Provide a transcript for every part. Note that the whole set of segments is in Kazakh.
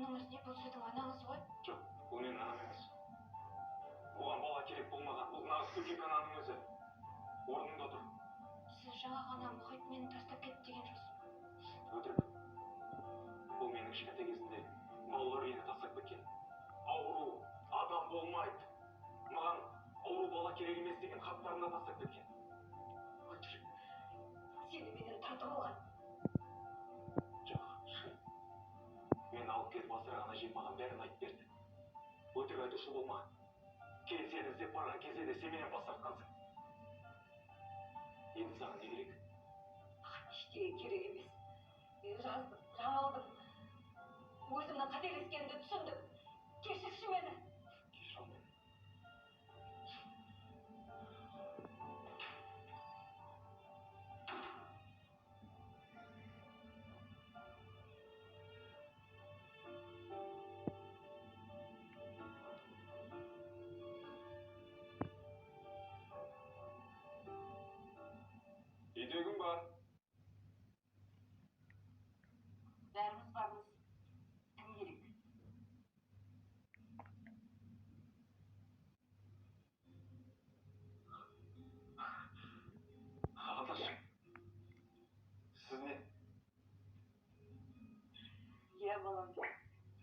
Оның өзіне бұл сіздің анаңыз ғой? Жоқ, бұл менің анам емес. Оған бала керек болмаған. Бұл нағыз көкек ананың өзі. Орныңда тұр. Сіз жаңа ғана Мұхит мені тастап кетті деген жоқсыз ба? Өтірік. Бұл менің кішкентай кезімде балалар үйіне тастап кеткен. Ауру, адам болмайды. Маған ауру бала керек емес деген хаттарында тастап кеткен. Өтірік. Сені менен тартып алған. Жоқ, шын. Мені алып кетіп асыраған әжем маған бәрін айтып берді. Өтірік айтушы болма. Кейін сені іздеп барған кезде де сен менен бас тартқансың. Енді саған не керек? Маған ештеңе керек емес. Мен жаздым, жаңылдым. Өзімнің қателескенімді түсіндім. Кешірші мені. Кешіре алмаймын. Үйде кім бар? Бәріміз бармыз. Кім керек? Аташым, сіз не? Иә, балам.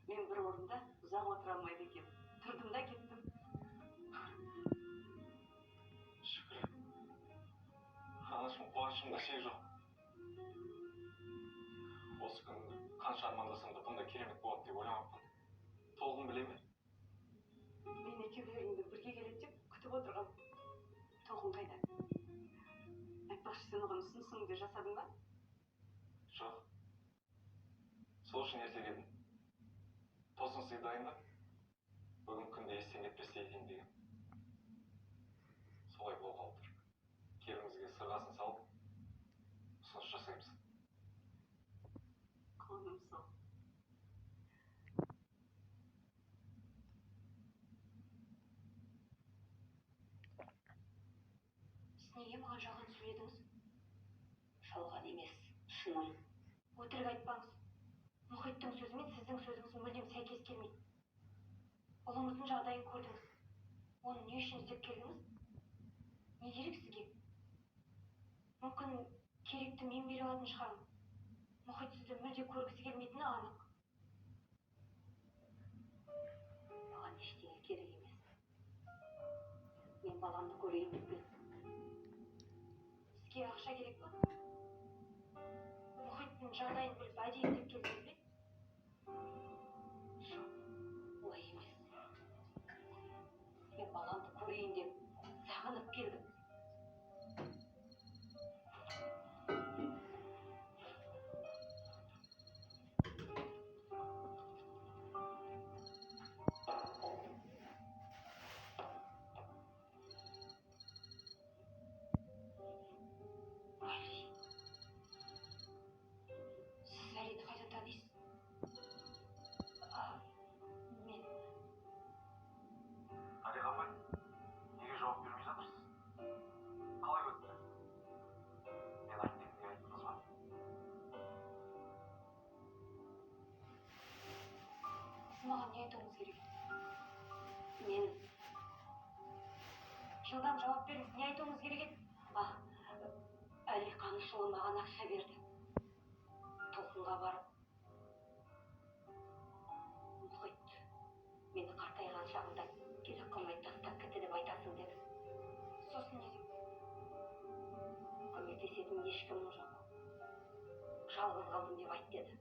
Мен бір орында ұзақ отыра алмайды екенмін. Тұрдым да кеттім. Шүкір. Анашым, қуанышымда шек жоқ. Осы күнді қанша армандасам да бұндай керемет болады деп ойламаппын. Толқын біле ме? Мен екеулеріңді бірге келеді деп күтіп отырғам. Толқын қайда? Айтпақшы, сен оған ұсынысыңды жасадың ба? Жоқ. Сол үшін ерте келдім. Тосын сый дайындап, бүгін күнде естен кетпестей етейін деген. Солай болғалы тұр. Келініңізге сырғасын салып, ұсыныс жасаймыз. Құлыным сол. Сіз неге маған жалған сөйледіңіз? Жалған емес, шыным. Өтірік айтпаңыз. Мұхиттың сөзі мен сіздің сөзіңіз мүлдем сәйкес келмейді. Ұлыңыздың жағдайын көрдіңіз. Оны не үшін іздеп келдіңіз? Не керек сізге? Мүмкін керекті мен бере алатын шығармын. Мұхит сізді мүлде көргісі келмейтіні анық. Маған ештеңе керек емес. Мен баламды көрейін деп келдім. Сізге ақша керек па? Мұхиттың жағдайын біліп әдейі іздеп келдіңіз бе? Жоқ, олай емес. Мен баламды көрейін деп сағынып келдім. Әли. Сіз Әлиді қайдан танисыз? Мен Дариға апай, неге жауап бермей жатырсыз? Қалай өтті? Мен айт дегенде айттыңыз ба? Сіз маған не айтуыңыз керек? Мен Жылдам жауап беріңіз, не айтуыңыз керек еді? Әли Қанышұлы маған ақша берді. Толқынға барып, Мұхит мені қартайған шағымда керек қылмай тастап кетті деп айтасың деді. Сосын не деп? Көмектесетін ешкімім жоқ. Жалғыз қалдым деп айт деді.